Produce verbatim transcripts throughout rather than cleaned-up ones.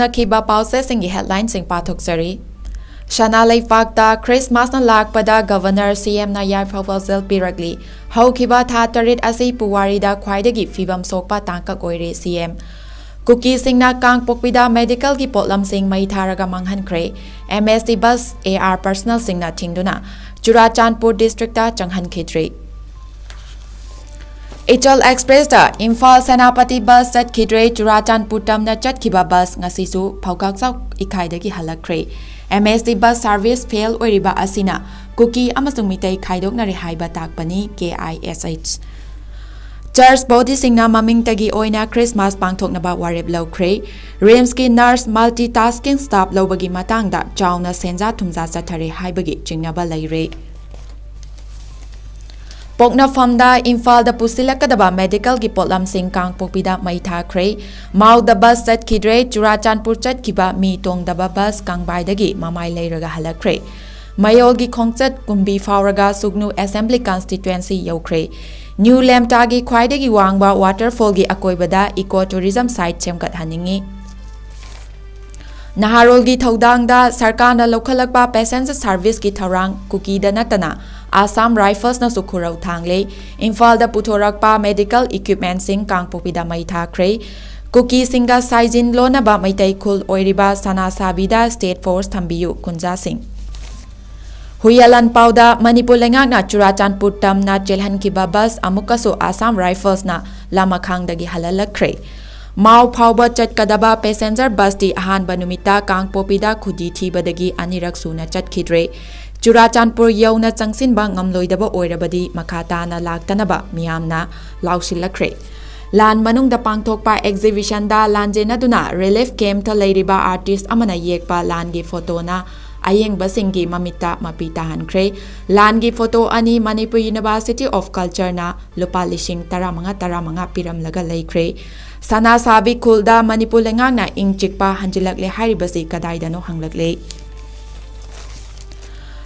ꯅꯈꯤꯕ ꯄꯥꯎꯆꯦꯁꯤꯡꯒꯤ headlineꯁꯤꯡ ꯄꯥꯊꯣꯛꯆꯔꯤ꯫ ꯁꯅꯥ ꯂꯩꯄꯥꯛꯇ ꯈ꯭ꯔꯤꯁꯃꯥꯁꯅ ꯂꯥꯛꯄꯗ Governor, CMꯅ ꯌꯥꯏꯐ ꯄꯥꯎꯖꯦꯜ ꯄꯤꯔꯛꯂꯤ꯫ ꯍꯧꯈꯤꯕ ꯊꯥ ꯇꯔꯦꯠ ꯑꯁꯤ ꯄꯨꯋꯥꯔꯤꯗ ꯈ꯭ꯋꯥꯏꯗꯒꯤ ꯐꯤꯕꯝ ꯁꯣꯛꯄ ꯇꯥꯡꯀꯛ ꯑꯣꯏꯔꯦ, CM꯫ ꯀꯨꯀꯤꯁꯤꯡꯅ ꯀꯥꯡꯄꯣꯛꯄꯤꯗ medicalꯒꯤ ꯄꯣꯠꯂꯝꯁꯤꯡ ꯃꯩ ꯊꯥꯔꯒ ꯃꯥꯡꯍꯟꯈ꯭ꯔꯦ꯫ MST bus AR personnelꯁꯤꯡꯅ ꯊꯤꯡꯗꯨꯅ Churachandpur districtꯇ ꯆꯪꯍꯟꯈꯤꯗ꯭ꯔꯦ꯫ ꯏꯆꯜ Expressꯇ Imphal Senapati bus ꯆꯠꯈꯤꯗ꯭ꯔꯦ꯫ Churachandpur ꯇꯝꯅ ꯆꯠꯈꯤꯕ bus ꯉꯁꯤꯁꯨ ꯐꯧꯀꯥꯛꯆꯥꯎ ꯏꯈꯥꯏꯗꯒꯤ ꯍꯜꯂꯛꯈ꯭ꯔꯦ꯫ MST bus service fail ꯑꯣꯏꯔꯤꯕ ꯑꯁꯤꯅ ꯀꯨꯀꯤ ꯑꯃꯁꯨꯡ ꯃꯤꯇꯩ ꯈꯥꯏꯗꯣꯛꯅꯔꯦ ꯍꯥꯏꯕ ꯇꯥꯛꯄꯅꯤ, KISH꯫ Church bodyꯁꯤꯡꯅ ꯃꯃꯤꯡꯇꯒꯤ ꯑꯣꯏꯅ Christmas ꯄꯥꯡꯊꯣꯛꯅꯕ ꯋꯥꯔꯦꯞ ꯂꯧꯈ꯭ꯔꯦ꯫ RIMSꯀꯤ nurse multitasking staff ꯂꯧꯕꯒꯤ ꯃꯇꯥꯡꯗ ꯆꯥꯎꯅ ꯁꯦꯟꯖꯥ ꯊꯨꯝꯖꯥ ꯆꯠꯊꯔꯦ ꯍꯥꯏꯕꯒꯤ ꯆꯤꯡꯅꯕ ꯂꯩꯔꯦ꯫ ꯄꯣꯛꯅꯐꯝꯗ ꯏꯝꯐꯥꯜꯗ ꯄꯨꯁꯤꯜꯂꯛꯀꯗꯕ medicalꯒꯤ ꯄꯣꯠꯂꯝꯁꯤꯡ ꯀꯥꯡꯄꯣꯛꯄꯤꯗ ꯃꯩ ꯊꯥꯈ꯭ꯔꯦ꯫ ꯃꯥꯎꯗ bus ꯆꯠꯈꯤꯗ꯭ꯔꯦ꯫ ꯆꯨꯔꯥꯆꯥꯟꯄꯨꯔ ꯆꯠꯈꯤꯕ ꯃꯤ ꯇꯣꯡꯗꯕ bus ꯀꯥꯡꯕꯥꯏꯗꯒꯤ ꯃꯃꯥꯏ ꯂꯩꯔꯒ ꯍꯜꯂꯛꯈ꯭ꯔꯦ꯫ ꯃꯌꯣꯜꯒꯤ ꯈꯣꯡꯆꯠ ꯀꯨꯝꯕꯤ ꯐꯥꯎꯔꯒ ꯁꯨꯒꯅꯨ Assembly Constituency ꯌꯧꯈ꯭ꯔꯦ꯫ New ꯂꯦꯝꯇꯥꯒꯤ ꯈ꯭ꯋꯥꯏꯗꯒꯤ ꯋꯥꯡꯕ waterfallꯒꯤ ꯑꯀꯣꯏꯕꯗ eco tourism site ꯁꯦꯝꯒꯠꯍꯟꯅꯤꯡꯏ꯫ ꯅꯍꯥꯔꯣꯜꯒꯤ ꯊꯧꯗꯥꯡꯗ ꯁꯔꯀꯥꯔꯅ ꯂꯧꯈꯠꯂꯛꯄ passenger serviceꯀꯤ ꯊꯧꯔꯥꯡ ꯀꯨꯀꯤꯗ ꯅꯠꯇꯅ Assam Riflesꯅꯁꯨ ꯈꯨꯔꯧ ꯊꯥꯡꯂꯦ꯫ ꯏꯝꯐꯥꯜꯗ ꯄꯨꯊꯣꯔꯛꯄ medical equipmentꯁꯤꯡ ꯀꯥꯡꯄꯣꯛꯄꯤꯗ ꯃꯩ ꯊꯥꯈ꯭ꯔꯦ꯫ ꯀꯨꯀꯤꯁꯤꯡꯒ ꯁꯥꯏꯖꯤꯟ ꯂꯣꯟꯅꯕ ꯃꯩꯇꯩ ꯈꯨꯜ ꯑꯣꯏꯔꯤꯕ ꯁꯅꯥꯁꯥꯕꯤꯗ state force ꯊꯝꯕꯤꯌꯨ, ꯀꯨꯟꯖꯥꯁꯤꯡ꯫ ꯍꯨꯏꯌꯥꯂꯥꯟ ꯄꯥꯎꯗ ꯃꯅꯤꯄꯨꯔ ꯂꯩꯉꯥꯛꯅ ꯆꯨꯔꯥꯆꯥꯟꯄꯨꯔ ꯇꯝꯅ ꯆꯦꯜꯍꯟꯈꯤꯕ bus ꯑꯃꯨꯛꯀꯁꯨ Assam Riflesꯅ ꯂꯃꯈꯥꯡꯗꯒꯤ ꯍꯜꯍꯜꯂꯛꯈ꯭ꯔꯦ꯫ ꯃꯥꯎ ꯐꯥꯎꯕ ꯆꯠꯀꯗꯕ passenger busꯇꯤ ꯑꯍꯥꯟꯕ ꯅꯨꯃꯤꯠꯇ ꯀꯥꯡꯄꯣꯛꯄꯤꯗ ꯈꯨꯗꯤ ꯊꯤꯕꯗꯒꯤ ꯑꯅꯤꯔꯛ ꯁꯨꯅ ꯆꯠꯈꯤꯗ꯭ꯔꯦ꯫ ꯆꯨꯔꯥꯆꯥꯟꯄꯨꯔ ꯌꯧꯅ ꯆꯪꯁꯤꯟꯕ ꯉꯝꯂꯣꯏꯗꯕ ꯑꯣꯏꯔꯕꯗꯤ ꯃꯈꯥ ꯇꯥꯅ ꯂꯥꯛꯇꯅꯕ ꯃꯤꯌꯥꯝꯅ ꯂꯥꯎꯁꯤꯜꯂꯛꯈ꯭ꯔꯦ꯫ ꯂꯥꯟ ꯃꯅꯨꯡꯗ ꯄꯥꯡꯊꯣꯛꯄ exhibitionꯗ ꯂꯥꯟꯖꯦꯟꯅꯗꯨꯅ relief campꯇ ꯂꯩꯔꯤꯕ artist ꯑꯃꯅ ꯌꯦꯛꯄ ꯂꯥꯟꯒꯤ photoꯅ ꯑꯌꯦꯡꯕꯁꯤꯡꯒꯤ ꯃꯃꯤꯠꯇ ꯃꯄꯤ ꯇꯥꯍꯟꯈ꯭ꯔꯦ꯫ ꯂꯥꯟꯒꯤ photo ꯑꯅꯤ Manipur University of Cultureꯅ ꯂꯨꯄꯥ ꯂꯤꯁꯤꯡ ꯇꯔꯥꯃꯉꯥ, ꯇꯔꯥꯃꯉꯥ ꯄꯤꯔꯝꯂꯒ ꯂꯩꯈ꯭ꯔꯦ꯫ ꯁꯅꯥꯁꯥꯕꯤ ꯈꯨꯜꯗ ꯃꯅꯤꯄꯨꯔ ꯂꯩꯉꯥꯛꯅ ꯏꯪ ꯆꯤꯛꯄ ꯍꯟꯖꯤꯜꯂꯛꯂꯦ ꯍꯥꯏꯔꯤꯕꯁꯤ ꯀꯗꯥꯏꯗꯅꯣ ꯍꯪꯂꯛꯂꯦ꯫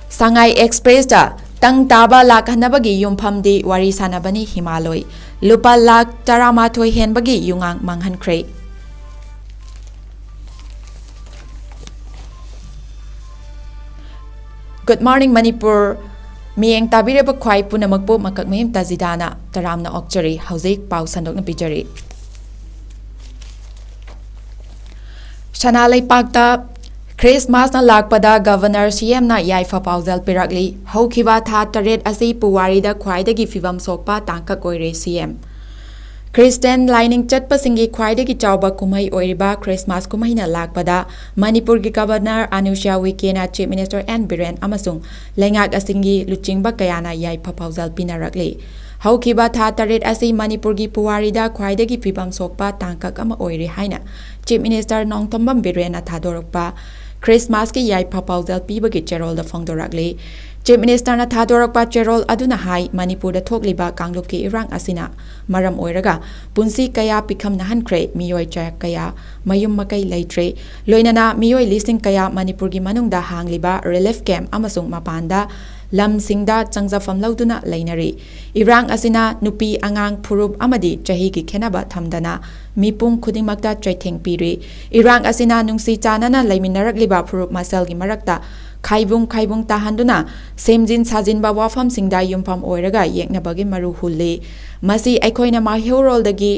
ꯁꯉꯥꯏ Expressꯇ ꯇꯪ ꯇꯥꯕ ꯂꯥꯛꯍꯟꯅꯕꯒꯤ ꯌꯨꯝꯐꯝꯗꯤ ꯋꯥꯔꯤ ꯁꯥꯟꯅꯕꯅꯤ ꯍꯤꯃꯥꯂꯣꯏ꯫ ꯂꯨꯄꯥ ꯂꯥꯈ ꯇꯔꯥꯃꯥꯊꯣꯏ ꯍꯦꯟꯕꯒꯤ ꯌꯨꯉꯥꯡ ꯃꯥꯡꯍꯟꯈ꯭ꯔꯦ꯫ Good morning, Manipur. ꯃꯤꯠꯌꯦꯡ ꯇꯥꯕꯤꯔꯤꯕ ꯈ꯭ꯋꯥꯏ ꯄꯨꯝꯅꯃꯛꯄꯨ ꯃꯀꯛ ꯃꯌꯨꯝ ꯇꯥꯖꯤꯗꯥꯅ ꯇꯔꯥꯝꯅ ꯑꯣꯛꯆꯔꯤ꯫ ꯍꯧꯖꯤꯛ ꯄꯥꯎ ꯁꯟꯗꯣꯛꯅ ꯄꯤꯖꯔꯤ꯫ ꯁꯅꯥ ꯂꯩꯄꯥꯛꯇ ꯈ꯭ꯔꯤꯁꯃꯥꯁꯅ ꯂꯥꯛꯄꯗ ꯒꯕꯔꯅꯔ ꯁꯤ ꯑꯦꯝꯅ ꯌꯥꯏꯐ ꯄꯥꯎꯖꯦꯜ ꯄꯤꯔꯛꯂꯤ꯫ ꯍꯧꯈꯤꯕ ꯊꯥ ꯇꯔꯦꯠ ꯑꯁꯤ ꯄꯨꯋꯥꯔꯤꯗ ꯈ꯭ꯋꯥꯏꯗꯒꯤ ꯐꯤꯕꯝ ꯁꯣꯛꯄ ꯇꯥꯡꯀꯛ ꯑꯣꯏꯔꯦ, ꯁꯤ ꯑꯦꯝ꯫ ꯈ꯭ꯔꯤꯁꯇꯤꯌꯥꯟ ꯂꯥꯏꯅꯤꯡ ꯆꯠꯄꯁꯤꯡꯒꯤ ꯈ꯭ꯋꯥꯏꯗꯒꯤ ꯆꯥꯎꯕ ꯀꯨꯝꯍꯩ ꯑꯣꯏꯔꯤꯕ ꯈ꯭ꯔꯤꯁꯃꯥꯁ ꯀꯨꯝꯍꯩꯅ ꯂꯥꯛꯄꯗ ꯃꯅꯤꯄꯨꯔꯒꯤ governor Anusuya Uikey chief minister N Biren ꯑꯃꯁꯨꯡ ꯂꯩꯉꯥꯛ ꯑꯁꯤꯒꯤ ꯂꯨꯆꯤꯡꯕ ꯀꯌꯥꯅ ꯌꯥꯏꯐ ꯄꯥꯎꯖꯦꯜ ꯄꯤꯅꯔꯛꯂꯤ꯫ ꯍꯧꯈꯤꯕ ꯊꯥ ꯇꯔꯦꯠ ꯑꯁꯤ ꯃꯅꯤꯄꯨꯔꯒꯤ ꯄꯨꯋꯥꯔꯤꯗ ꯈ꯭ꯋꯥꯏꯗꯒꯤ ꯐꯤꯕꯝ ꯁꯣꯛꯄ ꯇꯥꯡꯀꯛ ꯑꯃ ꯑꯣꯏꯔꯦ ꯍꯥꯏꯅ ꯆꯤꯐ ꯃꯤꯅꯤꯁꯇꯔ ꯅꯣꯡꯊꯣꯝꯕꯝ ꯕꯤꯔꯦꯟꯅ ꯊꯥꯗꯣꯔꯛꯄ ꯈ꯭ꯔꯤꯁꯃꯥꯁꯀꯤ ꯌꯥꯏꯐ ꯄꯥꯎꯖꯦꯜ ꯄꯤꯕꯒꯤ ꯆꯦꯔꯣꯜꯗ ꯐꯣꯡꯗꯣꯔꯛꯂꯤ꯫ ꯆꯤꯐ ꯃꯤꯅꯤꯁꯇꯔꯅ ꯊꯥꯗꯣꯔꯛꯄ ꯆꯦꯔꯣꯜ ꯑꯗꯨꯅ ꯍꯥꯏ, ꯃꯅꯤꯄꯨꯔꯗ ꯊꯣꯛꯂꯤꯕ ꯀꯥꯡꯂꯨꯞꯀꯤ ꯏꯔꯥꯡ ꯑꯁꯤꯅ ꯃꯔꯝ ꯑꯣꯏꯔꯒ ꯄꯨꯟꯁꯤ ꯀꯌꯥ ꯄꯤꯈꯝꯅꯍꯟꯈ꯭ꯔꯦ, ꯃꯤꯑꯣꯏ ꯆꯥ ꯀꯌꯥ ꯃꯌꯨꯝ ꯃꯀꯩ ꯂꯩꯇ꯭ꯔꯦ, ꯂꯣꯏꯅꯅ ꯃꯤꯑꯣꯏ ꯂꯤꯁꯤꯡ ꯀꯌꯥ ꯃꯅꯤꯄꯨꯔꯒꯤ ꯃꯅꯨꯡꯗ ꯍꯥꯡꯂꯤꯕ ꯔꯤꯂꯤꯐ ꯀꯦꯝꯞ ꯑꯃꯁꯨꯡ ꯃꯄꯥꯟꯗ ꯂꯝꯁꯤꯡꯗ ꯆꯪꯖꯐꯝ ꯂꯧꯗꯨꯅ ꯂꯩꯅꯔꯤ꯫ ꯏꯔꯥꯡ ꯑꯁꯤꯅ ꯅꯨꯄꯤ, ꯑꯉꯥꯡ, ꯐꯨꯔꯨꯞ ꯑꯃꯗꯤ ꯆꯍꯤꯒꯤ ꯈꯦꯠꯅꯕ ꯊꯝꯗꯅ ꯃꯤꯄꯨꯝ ꯈꯨꯗꯤꯡꯃꯛꯇ ꯆꯩꯊꯦꯡ ꯄꯤꯔꯤ꯫ ꯏꯔꯥꯡ ꯑꯁꯤꯅ ꯅꯨꯡꯁꯤ ꯆꯥꯟꯅꯅ ꯂꯩꯃꯤꯟꯅꯔꯛꯂꯤꯕ ꯐꯨꯔꯨꯞ ꯃꯁꯦꯜꯒꯤ ꯃꯔꯛꯇ ꯈꯥꯏꯕꯨꯡ ꯈꯥꯏꯕꯨꯡ ꯇꯥꯍꯟꯗꯨꯅ ꯁꯦꯝꯖꯤꯟ ꯁꯥꯖꯤꯟꯕ ꯋꯥꯐꯝꯁꯤꯡꯗ ꯌꯨꯝꯐꯝ ꯑꯣꯏꯔꯒ ꯌꯦꯛꯅꯕꯒꯤ ꯃꯔꯨ ꯍꯨꯜꯂꯤ꯫ ꯃꯁꯤ ꯑꯩꯈꯣꯏꯅ ꯃꯩꯍꯧꯔꯣꯜꯗꯒꯤ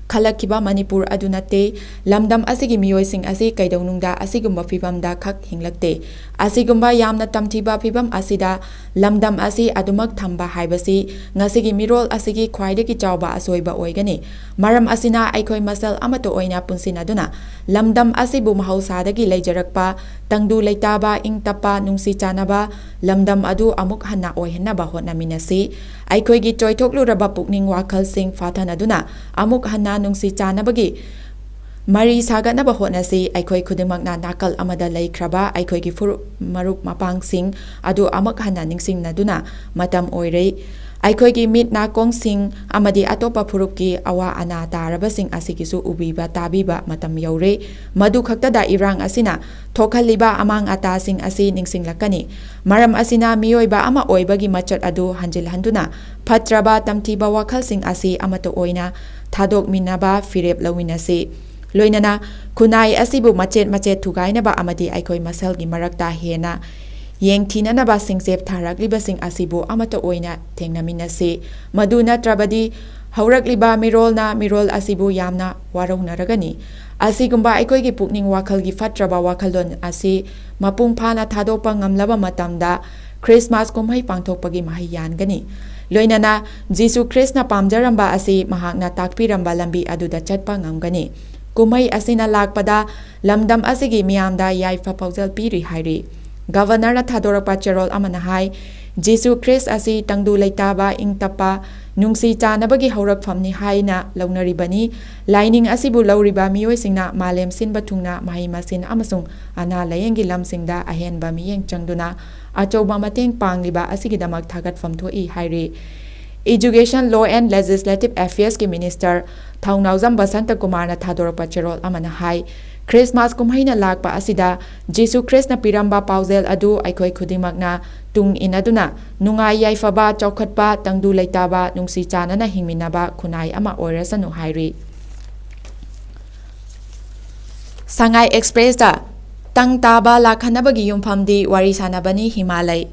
ꯈꯜꯂꯛꯈꯤꯕ ꯃꯅꯤꯄꯨꯔ ꯑꯗꯨ ꯅꯠꯇꯦ꯫ ꯂꯝꯗꯝ ꯑꯁꯤꯒꯤ ꯃꯤꯑꯣꯏꯁꯤꯡ ꯑꯁꯤ ꯀꯩꯗꯧꯅꯨꯡꯗ ꯑꯁꯤꯒꯨꯝꯕ ꯐꯤꯚꯝꯗ ꯈꯛ ꯍꯤꯡꯂꯛꯇꯦ꯫ ꯑꯁꯤꯒꯨꯝꯕ ꯌꯥꯝꯅ ꯇꯝꯊꯤꯕ ꯐꯤꯚꯝ ꯑꯁꯤꯗ ꯂꯝꯗꯝ ꯑꯁꯤ ꯑꯗꯨꯃꯛ ꯊꯝꯕ ꯍꯥꯏꯕꯁꯤ ꯉꯁꯤꯒꯤ ꯃꯤꯔꯣꯜ ꯑꯁꯤꯒꯤ ꯈ꯭ꯋꯥꯏꯗꯒꯤ ꯆꯥꯎꯕ ꯑꯁꯣꯏꯕ ꯑꯣꯏꯒꯅꯤ꯫ ꯃꯔꯝ ꯑꯁꯤꯅ ꯑꯩꯈꯣꯏ ꯃꯁꯦꯜ ꯑꯃꯠꯇ ꯑꯣꯏꯅ ꯄꯨꯟꯁꯤꯟꯅꯗꯨꯅ ꯂꯝꯗꯝ ꯑꯁꯤꯕꯨ ꯃꯍꯧꯁꯥꯗꯒꯤ ꯂꯩꯖꯔꯛꯄ ꯇꯪꯗꯨ ꯂꯩꯇꯥꯕ, ꯏꯪ ꯇꯞꯄ, ꯅꯨꯡꯁꯤ ꯆꯥꯟꯅꯕ ꯂꯝꯗꯝ ꯑꯗꯨ ꯑꯃꯨꯛ ꯍꯟꯅ ꯑꯣꯏꯍꯟꯅꯕ ꯍꯣꯠꯅꯃꯤꯟꯅꯁꯤ꯫ ꯑꯩꯈꯣꯏꯒꯤ ꯆꯣꯏꯊꯣꯛꯂꯨꯔꯕ ꯄꯨꯛꯅꯤꯡ ꯋꯥꯈꯜꯁꯤꯡ ꯐꯥꯊꯅꯗꯨꯅ ꯑꯃꯨꯛ ꯍꯟꯅ ꯅꯨꯡꯁꯤ ꯆꯥꯟꯅꯕꯒꯤ ꯃꯔꯤ ꯁꯥꯒꯠꯅꯕ ꯍꯣꯠꯅꯁꯤ꯫ ꯑꯩꯈꯣꯏ ꯈꯨꯗꯤꯡꯃꯛꯅ ꯅꯥꯀꯜ ꯑꯃꯗ ꯂꯩꯈ꯭ꯔꯕ ꯑꯩꯈꯣꯏꯒꯤ ꯐꯨꯔꯨꯞ ꯃꯔꯨꯞ ꯃꯄꯥꯡꯁꯤꯡ ꯑꯗꯨ ꯑꯃꯨꯛ ꯍꯟꯅ ꯅꯤꯡꯁꯤꯡꯅꯗꯨꯅ ꯃꯇꯝ ꯑꯣꯏꯔꯦ꯫ ꯑꯩꯈꯣꯏꯒꯤ ꯃꯤꯠ ꯅꯥꯀꯣꯡꯁꯤꯡ ꯑꯃꯗꯤ ꯑꯇꯣꯞꯄ ꯐꯨꯔꯨꯞꯀꯤ ꯑꯋꯥ ꯑꯅꯥ ꯇꯥꯔꯕꯁꯤꯡ ꯑꯁꯤꯒꯤꯁꯨ ꯎꯕꯤꯕ ꯇꯥꯕꯤꯕ ꯃꯇꯝ ꯌꯧꯔꯦ꯫ ꯃꯗꯨ ꯈꯛꯇꯗ ꯏꯔꯥꯡ ꯑꯁꯤꯅ ꯊꯣꯛꯍꯜꯂꯤꯕ ꯑꯃꯥꯡ ꯑꯇꯥꯁꯤꯡ ꯑꯁꯤ ꯅꯤꯡꯁꯤꯡꯂꯛꯀꯅꯤ꯫ ꯃꯔꯝ ꯑꯁꯤꯅ ꯃꯤꯑꯣꯏꯕ ꯑꯃ ꯑꯣꯏꯕꯒꯤ ꯃꯆꯠ ꯑꯗꯨ ꯍꯟꯖꯤꯜꯍꯟꯗꯨꯅ ꯐꯠꯇ꯭ꯔꯕ ꯇꯝꯊꯤꯕ ꯋꯥꯈꯜꯁꯤꯡ ꯑꯁꯤ ꯑꯃꯠꯇ ꯑꯣꯏꯅ ꯊꯥꯗꯣꯛꯃꯤꯟꯅꯕ ꯐꯤꯔꯦꯞ ꯂꯧꯃꯤꯟꯅꯁꯤ꯫ ꯂꯣꯏꯅꯅ ꯈꯨꯟꯅꯥꯏ ꯑꯁꯤꯕꯨ ꯃꯆꯦꯠ ꯃꯆꯦꯠ ꯊꯨꯒꯥꯏꯅꯕ ꯑꯃꯗꯤ ꯑꯩꯈꯣꯏ ꯃꯁꯦꯜꯒꯤ ꯃꯔꯛꯇ ꯍꯦꯟꯅ ꯌꯦꯡꯊꯤꯅꯅꯕ ꯁꯤꯡꯆꯦꯞ ꯊꯥꯔꯛꯂꯤꯕꯁꯤꯡ ꯑꯁꯤꯕꯨ ꯑꯃꯠꯇ ꯑꯣꯏꯅ ꯊꯦꯡꯅꯃꯤꯟꯅꯁꯤ꯫ ꯃꯗꯨ ꯅꯠꯇ꯭ꯔꯕꯗꯤ ꯍꯧꯔꯛꯂꯤꯕ ꯃꯤꯔꯣꯜꯅ ꯃꯤꯔꯣꯜ ꯑꯁꯤꯕꯨ ꯌꯥꯝꯅ ꯋꯥꯔꯧꯅꯔꯒꯅꯤ꯫ ꯑꯁꯤꯒꯨꯝꯕ ꯑꯩꯈꯣꯏꯒꯤ ꯄꯨꯛꯅꯤꯡ ꯋꯥꯈꯜꯒꯤ ꯐꯠꯇ꯭ꯔꯕ ꯋꯥꯈꯜꯂꯣꯟ ꯑꯁꯤ ꯃꯄꯨꯡ ꯐꯥꯅ ꯊꯥꯗꯣꯛꯄ ꯉꯝꯂꯕ ꯃꯇꯝꯗ ꯈ꯭ꯔꯤꯁꯃꯥꯁ ꯀꯨꯝꯍꯩ ꯄꯥꯡꯊꯣꯛꯄꯒꯤ ꯃꯍꯩ ꯌꯥꯟꯒꯅꯤ꯫ ꯂꯣꯏꯅꯅ ꯖꯤꯁꯨ ꯈ꯭ꯔꯤꯁꯅ ꯄꯥꯝꯖꯔꯝꯕ ꯑꯁꯤ ꯃꯍꯥꯛꯅ ꯇꯥꯛꯄꯤꯔꯝꯕ ꯂꯝꯕꯤ ꯑꯗꯨꯗ ꯆꯠꯄ ꯉꯝꯒꯅꯤ꯫ ꯀꯨꯝꯍꯩ ꯑꯁꯤꯅ ꯂꯥꯛꯄꯗ ꯂꯝꯗꯝ ꯑꯁꯤꯒꯤ ꯃꯤꯌꯥꯝꯗ ꯌꯥꯏꯐ ꯄꯥꯎꯖꯦꯜ ꯄꯤꯔꯤ ꯍꯥꯏꯔꯤ꯫ ꯒꯚꯔꯅꯔꯅ ꯊꯥꯗꯣꯔꯛꯄ ꯆꯦꯔꯣꯜ ꯑꯃꯅ ꯍꯥꯏ, ꯖꯤꯁꯨ ꯈ꯭ꯔꯤꯁ ꯑꯁꯤ ꯇꯪꯗꯨ ꯂꯩꯇꯥꯕ, ꯏꯪ ꯇꯞꯄ, ꯅꯨꯡꯁꯤ ꯆꯥꯟꯅꯕꯒꯤ ꯍꯧꯔꯛꯐꯝꯅꯤ ꯍꯥꯏꯅ ꯂꯧꯅꯔꯤꯕꯅꯤ꯫ ꯂꯥꯏꯅꯤꯡ ꯑꯁꯤꯕꯨ ꯂꯧꯔꯤꯕ ꯃꯤꯑꯣꯏꯁꯤꯡꯅ ꯃꯥꯂꯦꯝ ꯁꯤꯟꯕ ꯊꯨꯡꯅ ꯃꯍꯩ ꯃꯁꯤꯡ ꯑꯃꯁꯨꯡ ꯑꯅꯥ ꯂꯥꯌꯦꯡꯒꯤ ꯂꯝꯁꯤꯡꯗ ꯑꯍꯦꯟꯕ ꯃꯤꯠꯌꯦꯡ ꯆꯪꯗꯨꯅ ꯑꯆꯧꯕ ꯃꯇꯦꯡ ꯄꯥꯡꯂꯤꯕ ꯑꯁꯤꯒꯤꯗꯃꯛ ꯊꯥꯒꯠꯐꯝ ꯊꯣꯛꯏ ꯍꯥꯏꯔꯤ꯫ Education, Law and Legislative Affairsꯀꯤ Minister ꯊꯧꯅꯥꯎꯖꯝ ꯕꯁꯟꯇ ꯀꯨꯃꯥꯔꯅ ꯊꯥꯗꯣꯔꯛꯄ ꯆꯦꯔꯣꯜ ꯑꯃꯅ ꯍꯥꯏ, ꯈ꯭ꯔꯤꯁꯃꯥꯁ ꯀꯨꯝꯍꯩꯅ ꯂꯥꯛꯄ ꯑꯁꯤꯗ ꯖꯤꯁꯨ ꯈ꯭ꯔꯤꯁꯅ ꯄꯤꯔꯝꯕ ꯄꯥꯎꯖꯦꯜ ꯑꯗꯨ ꯑꯩꯈꯣꯏ ꯈꯨꯗꯤꯡꯃꯛꯅ ꯇꯨꯡ ꯏꯟꯅꯗꯨꯅ ꯅꯨꯡꯉꯥꯏ ꯌꯥꯏꯐꯕ, ꯆꯥꯎꯈꯠꯄ, ꯇꯪꯗꯨ ꯂꯩꯇꯥꯕ, ꯅꯨꯡꯁꯤ ꯆꯥꯟꯅꯅ ꯍꯤꯡꯃꯤꯟꯅꯕ ꯈꯨꯟꯅꯥꯏ ꯑꯃ ꯑꯣꯏꯔꯁꯅꯨ ꯍꯥꯏꯔꯤ꯫ ꯁꯉꯥꯏ ꯑꯦꯛꯁꯄ꯭ꯔꯦꯁꯇ ꯇꯪ ꯇꯥꯕ ꯂꯥꯛꯍꯟꯅꯕꯒꯤ ꯌꯨꯝꯐꯝꯗꯤ ꯋꯥꯔꯤ ꯁꯥꯅꯕꯅꯤ ꯍꯤꯃꯥꯂꯩ꯫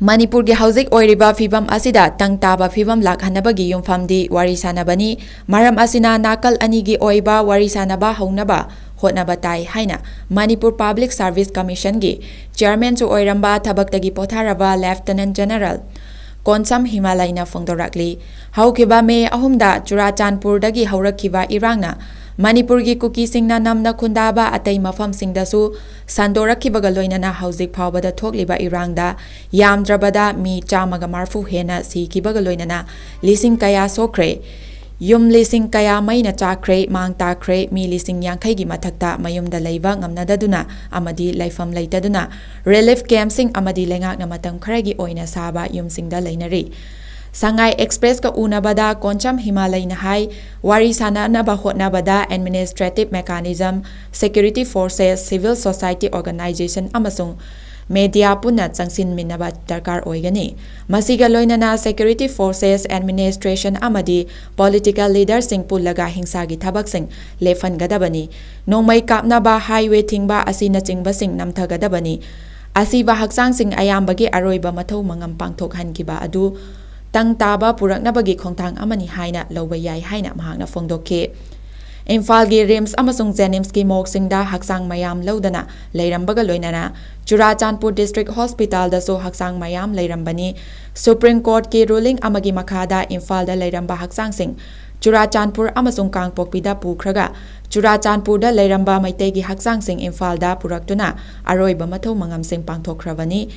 ꯃꯅꯤꯄꯨꯔꯒꯤ ꯍꯧꯖꯤꯛ ꯑꯣꯏꯔꯤꯕ ꯐꯤꯕꯝ ꯑꯁꯤꯗ ꯇꯪ ꯇꯥꯕ ꯐꯤꯕꯝ ꯂꯥꯛꯍꯟꯅꯕꯒꯤ ꯌꯨꯝꯐꯝꯗꯤ ꯋꯥꯔꯤ ꯁꯥꯅꯕꯅꯤ꯫ ꯃꯔꯝ ꯑꯁꯤꯅ ꯅꯥꯀꯜ ꯑꯅꯤꯒꯤ ꯑꯣꯏꯕ ꯋꯥꯔꯤ ꯁꯥꯅꯕ ꯍꯧꯅꯕ ꯍꯣꯠꯅꯕ ꯇꯥꯏ ꯍꯥꯏꯅ ꯃꯅꯤꯄꯨꯔ Public Service Commissionꯒꯤ Chairmanꯁꯨ ꯑꯣꯏꯔꯝꯕ ꯊꯕꯛꯇꯒꯤ ꯄꯣꯊꯥꯔꯕ Lieutenant General ꯀꯣꯟꯁꯝ ꯍꯤꯃꯥꯂꯩꯅ ꯐꯣꯡꯗꯣꯔꯛꯂꯤ꯫ ꯍꯧꯈꯤꯕ ꯃꯦ ꯑꯍꯨꯝꯗ ꯆꯨꯔꯥꯆꯥꯟꯄꯨꯔꯗꯒꯤ ꯍꯧꯔꯛꯈꯤꯕ ꯏꯔꯥꯡꯅ ꯃꯅꯤꯄꯨꯔꯒꯤ ꯀꯨꯀꯤꯁꯤꯡꯅ ꯅꯝꯅ ꯈꯨꯟꯗꯥꯕ ꯑꯇꯩ ꯃꯐꯝꯁꯤꯡꯗꯁꯨ ꯁꯟꯗꯣꯔꯛꯈꯤꯕꯒ ꯂꯣꯏꯅꯅ ꯍꯧꯖꯤꯛ ꯐꯥꯎꯕꯗ ꯊꯣꯛꯂꯤꯕ ꯏꯔꯥꯡꯗ ꯌꯥꯝꯗ꯭ꯔꯕꯗ ꯃꯤ ꯆꯥꯝꯃꯒ ꯃꯔꯐꯨ ꯍꯦꯟꯅ ꯁꯤꯈꯤꯕꯒ ꯂꯣꯏꯅꯅ ꯂꯤꯁꯤꯡ ꯀꯌꯥ ꯁꯣꯛꯈ꯭ꯔꯦ꯫ ꯌꯨꯝ ꯂꯤꯁꯤꯡ ꯀꯌꯥ ꯃꯩꯅ ꯆꯥꯛꯈ꯭ꯔꯦ, ꯃꯥꯡ ꯇꯥꯛꯈ꯭ꯔꯦ, ꯃꯤ ꯂꯤꯁꯤꯡ ꯌꯥꯡꯈꯩꯒꯤ ꯃꯊꯛꯇ ꯃꯌꯨꯝꯗ ꯂꯩꯕ ꯉꯝꯅꯗꯗꯨꯅ ꯑꯃꯗꯤ ꯂꯩꯐꯝ ꯂꯩꯇꯗꯨꯅ relief campꯁꯤꯡ ꯑꯃꯗꯤ ꯂꯩꯉꯥꯛꯅ ꯃꯇꯝ ꯈꯔꯒꯤ ꯑꯣꯏꯅ ꯁꯥꯕ ꯌꯨꯝꯁꯤꯡꯗ ꯂꯩꯅꯔꯤ꯫ ꯁꯉꯥꯏ ꯑꯦꯛꯁꯄ꯭ꯔꯦꯁꯀ ꯎꯅꯕꯗ ꯀꯣꯟꯆꯝ ꯍꯤꯃꯥꯂꯩꯅ ꯍꯥꯏ, ꯋꯥꯔꯤ ꯁꯥꯅꯅꯕ ꯍꯣꯠꯅꯕꯗ administrative mechanism, security forces, civil society organization ꯑꯃꯁꯨꯡ media ꯄꯨꯟꯅ ꯆꯪꯁꯤꯟꯃꯤꯟꯅꯕ ꯗꯔꯀꯥꯔ ꯑꯣꯏꯒꯅꯤ꯫ ꯃꯁꯤꯒ ꯂꯣꯏꯅꯅ security forces, administration ꯑꯃꯗꯤ political leaderꯁꯤꯡ ꯄꯨꯜꯂꯒ ꯍꯤꯡꯁꯥꯒꯤ ꯊꯕꯛꯁꯤꯡ ꯂꯦꯞꯍꯟꯒꯗꯕꯅꯤ꯫ ꯅꯣꯡꯃꯩ ꯀꯥꯞꯅꯕ, highway ꯊꯤꯡꯕ ꯑꯁꯤꯅꯆꯤꯡꯕꯁꯤꯡ ꯅꯝꯊꯒꯗꯕꯅꯤ꯫ ꯑꯁꯤꯕ ꯍꯛꯆꯥꯡꯁꯤꯡ ꯑꯌꯥꯝꯕꯒꯤ ꯑꯔꯣꯏꯕ ꯃꯊꯧ ꯃꯉꯝ ꯄꯥꯡꯊꯣꯛꯍꯟꯈꯤꯕ ꯑꯗꯨ ꯇꯪ ꯇꯥꯕ ꯄꯨꯔꯛꯅꯕꯒꯤ ꯈꯣꯡꯊꯥꯡ ꯑꯃꯅꯤ ꯍꯥꯏꯅ ꯂꯧꯕ ꯌꯥꯏ ꯍꯥꯏꯅ ꯃꯍꯥꯛꯅ ꯐꯣꯡꯗꯣꯛꯈꯤ꯫ ꯏꯝꯐꯥꯜꯒꯤ RIMS ꯑꯃꯁꯨꯡ JNIMSꯀꯤ morgueꯁꯤꯡꯗ ꯍꯛꯆꯥꯡ ꯃꯌꯥꯝ ꯂꯧꯗꯅ ꯂꯩꯔꯝꯕꯒ ꯂꯣꯏꯅꯅ ꯆꯨꯔꯥꯆꯥꯟꯄꯨꯔ District Hospitalꯗꯁꯨ ꯍꯛꯆꯥꯡ ꯃꯌꯥꯝ ꯂꯩꯔꯝꯕꯅꯤ꯫ Supreme Courtꯀꯤ ruling ꯑꯃꯒꯤ ꯃꯈꯥꯗ ꯏꯝꯐꯥꯜꯗ ꯂꯩꯔꯝꯕ ꯍꯛꯆꯥꯡꯁꯤꯡ ꯆꯨꯔꯥꯆꯥꯟꯄꯨꯔ ꯑꯃꯁꯨꯡ ꯀꯥꯡꯄꯣꯛꯄꯤꯗ ꯄꯨꯈ꯭ꯔꯒ ꯆꯨꯔꯥꯆꯥꯟꯄꯨꯔꯗ ꯂꯩꯔꯝꯕ ꯃꯩꯇꯩꯒꯤ ꯍꯛꯆꯥꯡꯁꯤꯡ ꯏꯝꯐꯥꯜꯗ ꯄꯨꯔꯛꯇꯨꯅ ꯑꯔꯣꯏꯕ ꯃꯊꯧ ꯃꯉꯝꯁꯤꯡ ꯄꯥꯡꯊꯣꯛꯈ꯭ꯔꯕꯅꯤ꯫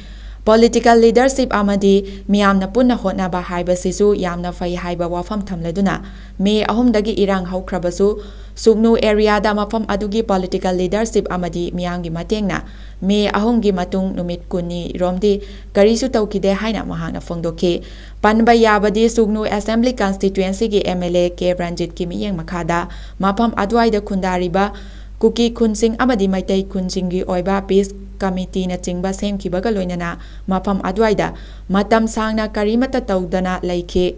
Political leadership ꯑꯃꯗꯤ ꯃꯤꯌꯥꯝꯅ ꯄꯨꯟꯅ ꯍꯣꯠꯅꯕ ꯍꯥꯏꯕꯁꯤꯁꯨ ꯌꯥꯝꯅ ꯐꯩ ꯍꯥꯏꯕ ꯋꯥꯐꯝ ꯊꯝꯂꯗꯨꯅ, May ꯑꯍꯨꯝꯗꯒꯤ ꯏꯔꯥꯡ ꯍꯧꯈ꯭ꯔꯕꯁꯨ ꯁꯨꯒꯅꯨ areaꯗ ꯃꯐꯝ ꯑꯗꯨꯒꯤ political leadership ꯑꯃꯗꯤ ꯃꯤꯌꯥꯝꯒꯤ ꯃꯇꯦꯡꯅ May ꯑꯍꯨꯝꯒꯤ ꯃꯇꯨꯡ ꯅꯨꯃꯤꯠ ꯀꯨꯟꯅꯤ ꯔꯣꯝꯗꯤ ꯀꯔꯤꯁꯨ ꯇꯧꯈꯤꯗꯦ ꯍꯥꯏꯅ ꯃꯍꯥꯛꯅ ꯐꯣꯡꯗꯣꯛꯈꯤ꯫ ꯄꯟꯕ ꯌꯥꯕꯗꯤ, ꯁꯨꯒꯅꯨ Assembly Constituencyꯒꯤ MLA ꯀꯦ ꯔꯟꯖꯤꯠꯀꯤ ꯃꯤꯠꯌꯦꯡ ꯃꯈꯥꯗ ꯃꯐꯝ ꯑꯗꯨꯋꯥꯏꯗ ꯈꯨꯟꯗꯥꯔꯤꯕ ꯀꯨꯀꯤ ꯈꯨꯟꯁꯤꯡ ꯑꯃꯗꯤ ꯃꯩꯇꯩ ꯈꯨꯟꯁꯤꯡꯒꯤ ꯑꯣꯏꯕ peace committeeꯅꯆꯤꯡꯕ ꯁꯦꯝꯈꯤꯕꯒ ꯂꯣꯏꯅꯅ ꯃꯐꯝ ꯑꯗꯨꯋꯥꯏꯗ ꯃꯇꯝ ꯁꯥꯡꯅ ꯀꯔꯤꯃꯠꯇ ꯇꯧꯗꯅ ꯂꯩꯈꯤ꯫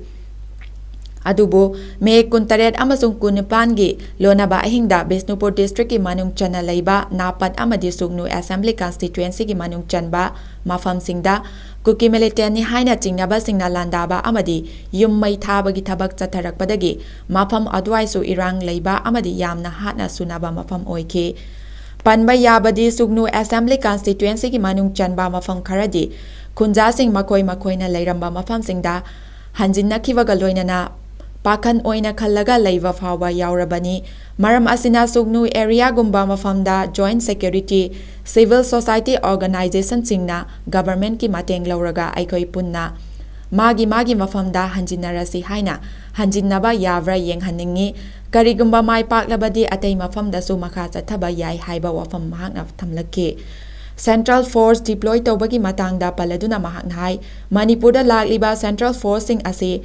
ꯑꯗꯨꯕꯨ May ꯀꯨꯟꯇꯔꯦꯠ ꯑꯃꯁꯨꯡ ꯀꯨꯟꯅꯤꯄꯥꯟꯒꯤ ꯂꯣꯟꯅꯕ ꯑꯍꯤꯡꯗ ꯕꯤꯁꯅꯨꯄꯨꯔ Districtꯀꯤ ꯃꯅꯨꯡ ꯆꯟꯅ ꯂꯩꯕ ꯅꯥꯄꯠ ꯑꯃꯗꯤ ꯁꯨꯒꯅꯨ Assembly Constituencyꯒꯤ ꯃꯅꯨꯡ ꯆꯟꯕ ꯃꯐꯝꯁꯤꯡꯗ ꯀꯨꯀꯤ militantꯅꯤ ꯍꯥꯏꯅ ꯆꯤꯡꯅꯕꯁꯤꯡꯅ ꯂꯥꯟꯗꯥꯕ ꯑꯃꯗꯤ ꯌꯨꯝ ꯃꯩ ꯊꯥꯕꯒꯤ ꯊꯕꯛ ꯆꯠꯊꯔꯛꯄꯗꯒꯤ ꯃꯐꯝ ꯑꯗꯨꯋꯥꯏꯁꯨ ꯏꯔꯥꯡ ꯂꯩꯕ ꯑꯃꯗꯤ ꯌꯥꯝꯅ ꯍꯥꯠꯅ ꯁꯨꯅꯕ ꯃꯐꯝ ꯑꯣꯏꯈꯤ꯫ ꯄꯟꯕ ꯌꯥꯕꯗꯤ, ꯁꯨꯒꯅꯨ Assembly Constituencyꯒꯤ ꯃꯅꯨꯡ ꯆꯟꯕ ꯃꯐꯝ ꯈꯔꯗꯤ ꯈꯨꯟꯖꯥꯁꯤꯡ ꯃꯈꯣꯏ ꯃꯈꯣꯏꯅ ꯂꯩꯔꯝꯕ ꯃꯐꯝꯁꯤꯡꯗ ꯍꯟꯖꯤꯟꯅꯈꯤꯕꯒ ꯂꯣꯏꯅꯅ ꯄꯥꯈꯟ ꯑꯣꯏꯅ ꯈꯜꯂꯒ ꯂꯩꯕ ꯐꯥꯎꯕ ꯌꯥꯎꯔꯕꯅꯤ꯫ ꯃꯔꯝ ꯑꯁꯤꯅ, ꯁꯨꯒꯅꯨ areaꯒꯨꯝꯕ ꯃꯐꯝꯗ joint security, civil society organisationꯁꯤꯡꯅ governmentꯀꯤ ꯃꯇꯦꯡ ꯂꯧꯔꯒ ꯑꯩꯈꯣꯏ ꯄꯨꯟꯅ ꯃꯥꯒꯤ ꯃꯥꯒꯤ ꯃꯐꯝꯗ ꯍꯟꯖꯤꯟꯅꯔꯁꯤ ꯍꯥꯏꯅ ꯍꯟꯖꯤꯟꯅꯕ ꯌꯥꯕ꯭ꯔꯥ ꯌꯦꯡꯍꯟꯅꯤꯡꯏ꯫ ꯀꯔꯤꯒꯨꯝꯕ ꯃꯥꯏ ꯄꯥꯛꯂꯕꯗꯤ ꯑꯇꯩ ꯃꯐꯝꯗꯁꯨ ꯃꯈꯥ ꯆꯠꯊꯕ ꯌꯥꯏ ꯍꯥꯏꯕ ꯋꯥꯐꯝ ꯃꯍꯥꯛꯅ ꯊꯝꯂꯛꯈꯤ꯫ Central force deploy ꯇꯧꯕꯒꯤ ꯃꯇꯥꯡꯗ ꯄꯜꯂꯗꯨꯅ ꯃꯍꯥꯛꯅ ꯍꯥꯏ, ꯃꯅꯤꯄꯨꯔꯗ ꯂꯥꯛꯂꯤꯕ central forceꯁꯤꯡ ꯑꯁꯤ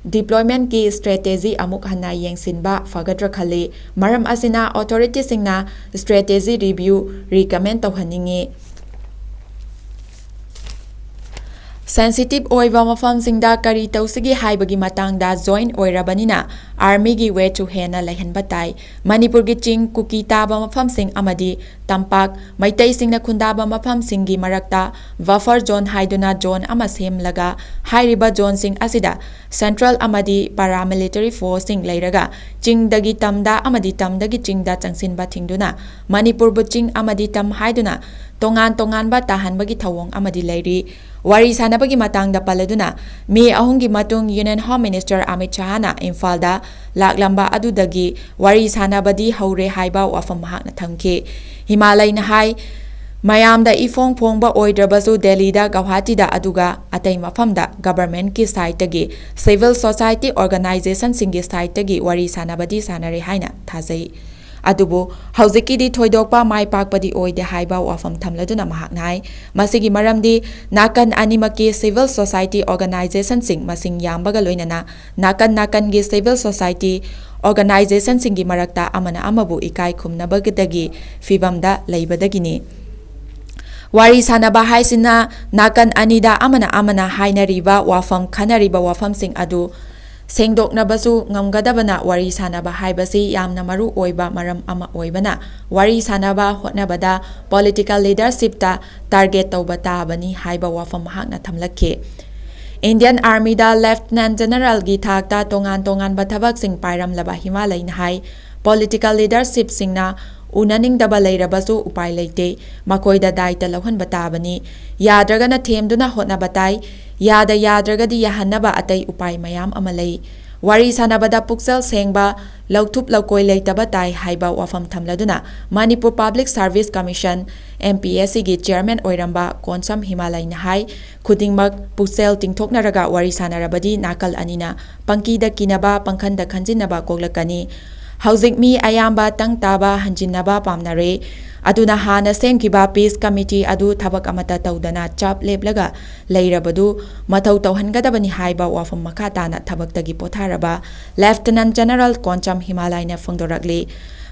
deploymentꯀꯤ strategy ꯑꯃꯨꯛ ꯍꯟꯅ ꯌꯦꯡꯁꯤꯟꯕ ꯐꯒꯗ꯭ꯔꯥ ꯈꯜꯂꯤ꯫ ꯃꯔꯝ ꯑꯁꯤꯅ, authorityꯁꯤꯡꯅ strategy review recommend ꯇꯧꯍꯟꯅꯤꯡꯏ꯫ Sensitive ꯑꯣꯏꯕ ꯃꯐꯝꯁꯤꯡꯗ ꯀꯔꯤ ꯇꯧꯁꯤꯒꯦ ꯍꯥꯏꯕꯒꯤ ꯃꯇꯥꯡꯗ join ꯑꯣꯏꯔꯕꯅꯤꯅ armyꯒꯤ weight ꯁꯨ ꯍꯦꯟꯅ ꯂꯩꯍꯟꯕ ꯇꯥꯏ꯫ ꯃꯅꯤꯄꯨꯔꯒꯤ ꯆꯤꯡ ꯀꯨꯀꯤ ꯇꯥꯕ ꯃꯐꯝꯁꯤꯡ ꯑꯃꯗꯤ ꯇꯝꯄꯥꯛ ꯃꯩꯇꯩꯁꯤꯡꯅ ꯈꯨꯟꯗꯥꯕ ꯃꯐꯝꯁꯤꯡꯒꯤ ꯃꯔꯛꯇ buffer zone ꯍꯥꯏꯗꯨꯅ zone ꯑꯃ ꯁꯦꯝꯂꯒ ꯍꯥꯏꯔꯤꯕ zoneꯁꯤꯡ ꯑꯁꯤꯗ central ꯑꯃꯗꯤ paramilitary forceꯁꯤꯡ ꯂꯩꯔꯒ ꯆꯤꯡꯗꯒꯤ ꯇꯝꯗ ꯑꯃꯗꯤ ꯇꯝꯗꯒꯤ ꯆꯤꯡꯗ ꯆꯪꯁꯤꯟꯕ ꯊꯤꯡꯗꯨꯅ ꯃꯅꯤꯄꯨꯔꯕꯨ ꯆꯤꯡ ꯑꯃꯗꯤ ꯇꯝ ꯍꯥꯏꯗꯨꯅ ꯇꯣꯉꯥꯟ ꯇꯣꯉꯥꯟꯕ ꯇꯥꯍꯟꯕꯒꯤ ꯊꯧꯑꯣꯡ ꯑꯃꯗꯤ ꯂꯩꯔꯤ꯫ ꯋꯥꯔꯤ ꯁꯥꯟꯅꯕꯒꯤ ꯃꯇꯥꯡꯗ ꯄꯜꯂꯗꯨꯅ ꯃꯦ ꯑꯍꯨꯝꯒꯤ ꯃꯇꯨꯡ Union Home Minister ꯑꯃꯤꯠ ꯁꯍꯥꯅ ꯏꯝꯐꯥꯜꯗ ꯂꯥꯛꯂꯝꯕ ꯑꯗꯨꯗꯒꯤ ꯋꯥꯔꯤ ꯁꯥꯟꯅꯕꯗꯤ ꯍꯧꯔꯦ ꯍꯥꯏꯕ ꯋꯥꯐꯝ ꯃꯍꯥꯛꯅ ꯊꯝꯈꯤ꯫ ꯍꯤꯃꯥꯂꯩꯅ ꯍꯥꯏ, ꯃꯌꯥꯝꯗ ꯏꯐꯣꯡ ꯐꯣꯡꯕ ꯑꯣꯏꯗ꯭ꯔꯕꯁꯨ ꯗꯦꯜꯂꯤꯗ, ꯒꯧꯍꯥꯇꯤꯗ, ꯑꯗꯨꯒ ꯑꯇꯩ ꯃꯐꯝꯗ governmentꯀꯤ sideꯇꯒꯤ, civil society organizationꯁꯤꯡꯒꯤ sideꯇꯒꯤ ꯋꯥꯔꯤ ꯁꯥꯟꯅꯕꯗꯤ ꯁꯥꯟꯅꯔꯦ ꯍꯥꯏꯅ ꯊꯥꯖꯩ꯫ ꯑꯗꯨꯕꯨ ꯍꯧꯖꯤꯛꯀꯤꯗꯤ ꯊꯣꯏꯗꯣꯛꯄ ꯃꯥꯏ ꯄꯥꯛꯄꯗꯤ ꯑꯣꯏꯗꯦ ꯍꯥꯏꯕ ꯋꯥꯐꯝ ꯊꯝꯂꯗꯨꯅ ꯃꯍꯥꯛꯅ ꯍꯥꯏ, ꯃꯁꯤꯒꯤ ꯃꯔꯝꯗꯤ ꯅꯥꯀꯟ ꯑꯅꯤꯃꯛꯀꯤ civil society organizationꯁꯤꯡ ꯃꯁꯤꯡ ꯌꯥꯝꯕꯒ ꯂꯣꯏꯅꯅ ꯅꯥꯀꯟ ꯅꯥꯀꯟꯒꯤ civil society organizationꯁꯤꯡꯒꯤ ꯃꯔꯛꯇ ꯑꯃꯅ ꯑꯃꯕꯨ ꯏꯀꯥꯏ ꯈꯨꯝꯅꯕꯗꯒꯤ ꯐꯤꯚꯝꯗ ꯂꯩꯕꯗꯒꯤꯅꯤ꯫ ꯋꯥꯔꯤ ꯁꯥꯟꯅꯕ ꯍꯥꯏꯁꯤꯅ ꯅꯥꯀꯟ ꯑꯅꯤꯗ ꯑꯃꯅ ꯑꯃꯅ ꯍꯥꯏꯅꯔꯤꯕ ꯋꯥꯐꯝ, ꯈꯟꯅꯔꯤꯕ ꯋꯥꯐꯝꯁꯤꯡ ꯑꯗꯨ ꯁꯦꯡꯗꯣꯛꯅꯕꯁꯨ ꯉꯝꯒꯗꯕꯅ ꯋꯥꯔꯤ ꯁꯥꯟꯅꯕ ꯍꯥꯏꯕꯁꯤ ꯌꯥꯝꯅ ꯃꯔꯨ ꯑꯣꯏꯕ ꯃꯔꯝ ꯑꯃ ꯑꯣꯏꯕꯅ, ꯋꯥꯔꯤ ꯁꯥꯟꯅꯕ ꯍꯣꯠꯅꯕꯗ political leadershipꯇ target ꯇꯧꯕ ꯇꯥꯕꯅꯤ ꯍꯥꯏꯕ ꯋꯥꯐꯝ ꯃꯍꯥꯛꯅ ꯊꯝꯂꯛꯈꯤ꯫ Indian Armyꯗ Lieutenant Generalꯒꯤ ꯊꯥꯛꯇ ꯇꯣꯉꯥꯟ ꯇꯣꯉꯥꯟꯕ ꯊꯕꯛꯁꯤꯡ ꯄꯥꯏꯔꯝꯂꯕ ꯍꯤꯃꯥꯂꯩꯅ ꯍꯥꯏ, political leadershipꯁꯤꯡꯅ ꯎꯅꯅꯤꯡꯗꯕ ꯂꯩꯔꯕꯁꯨ ꯎꯄꯥꯏ ꯂꯩꯇꯦ, ꯃꯈꯣꯏꯗ ꯗꯥꯏꯇ ꯂꯧꯍꯟꯕ ꯇꯥꯕꯅꯤ꯫ ꯌꯥꯗ꯭ꯔꯒꯅ ꯊꯦꯝꯗꯨꯅ ꯍꯣꯠꯅꯕ ꯇꯥꯏ, ꯌꯥꯗ ꯌꯥꯗ꯭ꯔꯒꯗꯤ ꯌꯥꯍꯟꯅꯕ ꯑꯇꯩ ꯎꯄꯥꯏ ꯃꯌꯥꯝ ꯑꯃ ꯂꯩ꯫ ꯋꯥꯔꯤ ꯁꯥꯟꯅꯕꯗ ꯄꯨꯛꯆꯦꯜ ꯁꯦꯡꯕ, ꯂꯧꯊꯨꯞ ꯂꯧꯀꯣꯏ ꯂꯩꯇꯕ ꯇꯥꯏ ꯍꯥꯏꯕ ꯋꯥꯐꯝ ꯊꯝꯂꯗꯨꯅ Manipur Public Service Commission, MPSCꯒꯤ chairman ꯑꯣꯏꯔꯝꯕ ꯀꯣꯟꯁꯝ ꯍꯤꯃꯥꯂꯩꯅ ꯍꯥꯏ, ꯈꯨꯗꯤꯡꯃꯛ ꯄꯨꯛꯆꯦꯜ ꯇꯤꯡꯊꯣꯛꯅꯔꯒ ꯋꯥꯔꯤ ꯁꯥꯟꯅꯔꯕꯗꯤ ꯅꯥꯀꯜ ꯑꯅꯤꯅ ꯄꯪꯀꯤꯗ ꯀꯤꯅꯕ, ꯄꯪꯈꯟꯗ ꯈꯟꯖꯤꯟꯅꯕ ꯀꯣꯛꯂꯛꯀꯅꯤ꯫ ꯍꯧꯖꯤꯛ ꯃꯤ ꯑꯌꯥꯝꯕ ꯇꯪ ꯇꯥꯕ ꯍꯟꯖꯤꯟꯅꯕ ꯄꯥꯝꯅꯔꯦ꯫ ꯑꯗꯨꯅ ꯍꯥꯟꯅ ꯁꯦꯝꯈꯤꯕ peace committee ꯑꯗꯨ ꯊꯕꯛ ꯑꯃꯠꯇ ꯇꯧꯗꯅ ꯆꯞ ꯂꯦꯞꯂꯒ ꯂꯩꯔꯕꯗꯨ ꯃꯊꯧ ꯇꯧꯍꯟꯒꯗꯕꯅꯤ ꯍꯥꯏꯕ ꯋꯥꯐꯝ ꯃꯈꯥ ꯇꯥꯅ ꯊꯕꯛꯇꯒꯤ ꯄꯣꯊꯥꯔꯕ Lieutenant General ꯀꯣꯟꯆꯝ ꯍꯤꯃꯥꯂꯥꯏꯅ ꯐꯣꯡꯗꯣꯔꯛꯂꯤ꯫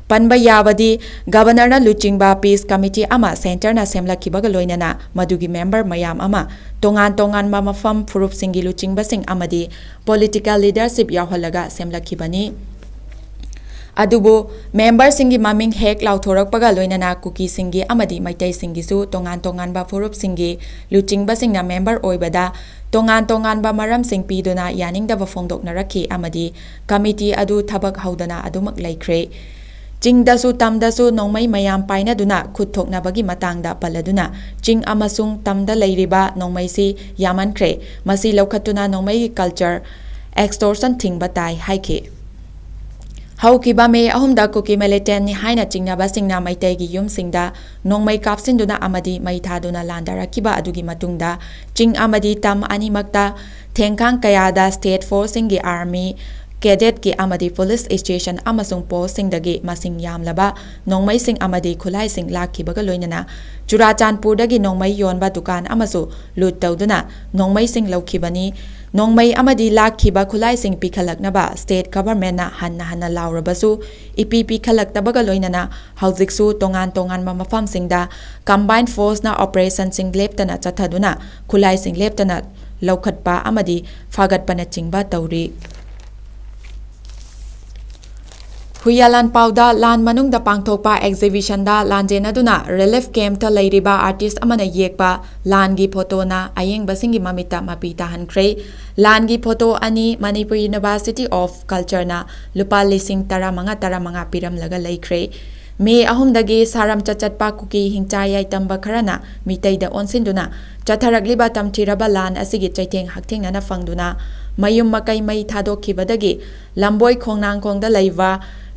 ꯄꯟꯕ ꯌꯥꯕꯗꯤ, ꯒꯕꯔꯅꯔꯅ ꯂꯨꯆꯤꯡꯕ peace committee ꯑꯃ centreꯅ ꯁꯦꯝꯂꯛꯈꯤꯕꯒ ꯂꯣꯏꯅꯅ ꯃꯗꯨꯒꯤ member ꯃꯌꯥꯝ ꯑꯃ ꯇꯣꯉꯥꯟ ꯇꯣꯉꯥꯟꯕ ꯃꯐꯝ ꯐꯨꯔꯨꯞꯁꯤꯡꯒꯤ ꯂꯨꯆꯤꯡꯕꯁꯤꯡ ꯑꯃꯗꯤ political leadership ꯌꯥꯎꯍꯜꯂꯒ ꯁꯦꯝꯂꯛꯈꯤꯕꯅꯤ꯫ ꯑꯗꯨꯕꯨ memberꯁꯤꯡꯒꯤ ꯃꯃꯤꯡ ꯍꯦꯛ ꯂꯥꯎꯊꯣꯔꯛꯄꯒ ꯂꯣꯏꯅꯅ ꯀꯨꯀꯤꯁꯤꯡꯒꯤ ꯑꯃꯗꯤ ꯃꯩꯇꯩꯁꯤꯡꯒꯤꯁꯨ ꯇꯣꯉꯥꯟ ꯇꯣꯉꯥꯟꯕ ꯐꯨꯔꯨꯞꯁꯤꯡꯒꯤ ꯂꯨꯆꯤꯡꯕꯁꯤꯡꯅ member ꯑꯣꯏꯕꯗ ꯇꯣꯉꯥꯟ ꯇꯣꯉꯥꯟꯕ ꯃꯔꯝꯁꯤꯡ ꯄꯤꯗꯨꯅ ꯌꯥꯅꯤꯡꯗꯕ ꯐꯣꯡꯗꯣꯛꯅꯔꯛꯈꯤ ꯑꯃꯗꯤ committee ꯑꯗꯨ ꯊꯕꯛ ꯍꯧꯗꯅ ꯑꯗꯨꯃꯛ ꯂꯩꯈ꯭ꯔꯦ꯫ ꯆꯤꯡꯗꯁꯨ ꯇꯝꯗꯁꯨ ꯅꯣꯡꯃꯩ ꯃꯌꯥꯝ ꯄꯥꯏꯅꯗꯨꯅ ꯈꯨꯠ ꯊꯣꯛꯅꯕꯒꯤ ꯃꯇꯥꯡꯗ ꯄꯜꯂꯗꯨꯅ, ꯆꯤꯡ ꯑꯃꯁꯨꯡ ꯇꯝꯗ ꯂꯩꯔꯤꯕ ꯅꯣꯡꯃꯩꯁꯤ ꯌꯥꯝꯃꯟꯈ꯭ꯔꯦ, ꯃꯁꯤ ꯂꯧꯈꯠꯇꯨꯅ ꯅꯣꯡꯃꯩꯒꯤ culture extortion ꯊꯤꯡꯕ ꯇꯥꯏ ꯍꯥꯏꯈꯤ꯫ ꯍꯧꯈꯤꯕ ꯃꯦ ꯑꯍꯨꯝꯗ ꯀꯨꯀꯤ militantꯅꯤ ꯍꯥꯏꯅ ꯆꯤꯡꯅꯕꯁꯤꯡꯅ ꯃꯩꯇꯩꯒꯤ ꯌꯨꯝꯁꯤꯡꯗ ꯅꯣꯡꯃꯩ ꯀꯥꯞꯁꯤꯟꯗꯨꯅ ꯑꯃꯗꯤ ꯃꯩ ꯊꯥꯗꯨꯅ ꯂꯥꯟꯗꯥꯔꯛꯈꯤꯕ ꯑꯗꯨꯒꯤ ꯃꯇꯨꯡꯗ ꯆꯤꯡ ꯑꯃꯗꯤ ꯇꯝ ꯑꯅꯤꯃꯛꯇ ꯊꯦꯡꯈꯥꯡ ꯀꯌꯥꯗ state forceꯁꯤꯡꯒꯤ army, cadetꯀꯤ ꯑꯃꯗꯤ police station ꯑꯃꯁꯨꯡ postꯁꯤꯡꯗꯒꯤ ꯃꯁꯤꯡ ꯌꯥꯝꯂꯕ ꯅꯣꯡꯃꯩꯁꯤꯡ ꯑꯃꯗꯤ ꯈꯨꯠꯂꯥꯏꯁꯤꯡ ꯂꯥꯛꯈꯤꯕꯒ ꯂꯣꯏꯅꯅ ꯆꯨꯔꯥꯆꯥꯟꯄꯨꯔꯗꯒꯤ ꯅꯣꯡꯃꯩ ꯌꯣꯟꯕ ꯗꯨꯀꯥꯟ ꯑꯃꯁꯨ loot ꯇꯧꯗꯨꯅ ꯅꯣꯡꯃꯩꯁꯤꯡ ꯂꯧꯈꯤꯕꯅꯤ꯫ ꯅꯣꯡꯃꯩ ꯑꯃꯗꯤ ꯂꯥꯛꯈꯤꯕ ꯈꯨꯠꯂꯥꯏꯁꯤꯡ ꯄꯤꯈꯠꯂꯛꯅꯕ state governmentꯅ ꯍꯟꯅ ꯍꯟꯅ ꯂꯥꯎꯔꯕꯁꯨ ꯏꯄꯤ ꯄꯤꯈꯠꯂꯛꯇꯕꯒ ꯂꯣꯏꯅꯅ ꯍꯧꯖꯤꯛꯁꯨ ꯇꯣꯉꯥꯟ ꯇꯣꯉꯥꯟꯕ ꯃꯐꯝꯁꯤꯡꯗ combined forceꯅ operationꯁꯤꯡ ꯂꯦꯞꯇꯅ ꯆꯠꯊꯗꯨꯅ ꯈꯨꯠꯂꯥꯏꯁꯤꯡ ꯂꯦꯞꯇꯅ ꯂꯧꯈꯠꯄ ꯑꯃꯗꯤ ꯐꯥꯒꯠꯄꯅꯆꯤꯡꯕ ꯇꯧꯔꯤ꯫ ꯍꯨꯌꯥꯂꯥꯟꯄꯥꯎꯗ ꯂꯥꯟ ꯃꯅꯨꯡꯗ ꯄꯥꯡꯊꯣꯛꯄ exhibitionꯗ ꯂꯥꯟꯖꯦꯟꯅꯗꯨꯅ relief campꯇ ꯂꯩꯔꯤꯕ artist ꯑꯃꯅ ꯌꯦꯛꯄ ꯂꯥꯟꯒꯤ photoꯅ ꯑꯌꯦꯡꯕꯁꯤꯡꯒꯤ ꯃꯃꯤꯠꯇ ꯃꯄꯤ ꯇꯥꯍꯟꯈ꯭ꯔꯦ꯫ ꯂꯥꯟꯒꯤ photo ꯑꯅꯤ Manipur University of Cultureꯅ ꯂꯨꯄꯥ ꯂꯤꯁꯤꯡ ꯇꯔꯥꯃꯉꯥ ꯇꯔꯥꯃꯉꯥ ꯄꯤꯔꯝꯂꯒ ꯂꯩꯈ꯭ꯔꯦ꯫ ꯃꯦ ꯑꯍꯨꯝꯗꯒꯤ ꯁꯥꯔꯝ ꯆꯠꯆꯠꯄ ꯀꯨꯀꯤ ꯍꯤꯡꯆꯥ ꯌꯥꯏꯇꯝꯕ ꯈꯔꯅ ꯃꯤꯇꯩꯗ ꯑꯣꯟꯁꯤꯟꯗꯨꯅ ꯆꯠꯊꯔꯛꯂꯤꯕ ꯇꯝꯊꯤꯔꯕ ꯂꯥꯟ ꯑꯁꯤꯒꯤ ꯆꯩꯊꯦꯡ ꯍꯛꯊꯦꯡꯅꯅ ꯐꯪꯗꯨꯅ ꯃꯌꯨꯝ ꯃꯀꯩ ꯃꯩ ꯊꯥꯗꯣꯛꯈꯤꯕꯗꯒꯤ ꯂꯝꯕꯣꯏ ꯈꯣꯡꯅꯥꯡꯈꯣꯡꯗ ꯂꯩꯕ